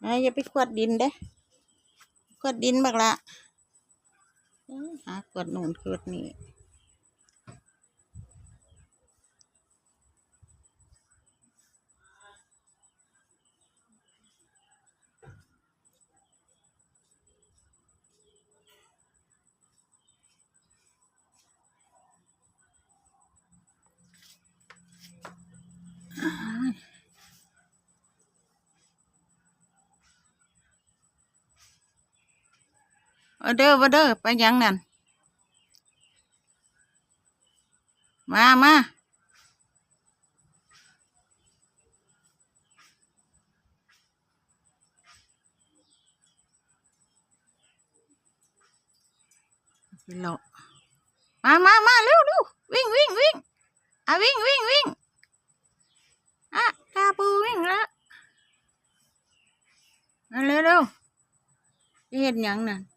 ເອີ ຢ່າໄປຂວດດິນເດ້ ຂວດດິນບັກຫຼ້າ ເອີ ຫາຂວດໂນ່ນຂວດນີ້. ເອີເດີ ເອີເດີ ໄປຫຍັງນັ້ນ? ມາ ມາ. ຊິເລາະ ມາ ມາ ມາ ເລັວ ເລັວ ວິ່ງ ວິ່ງ ວິ່ງ ອາ ວິ່ງ ວິ່ງ ວິ່ງ ອາ ຕາປູວິ່ງລະ ມາເລັວ ເລັວ ຊິເຮັດຫຍັງນັ້ນ?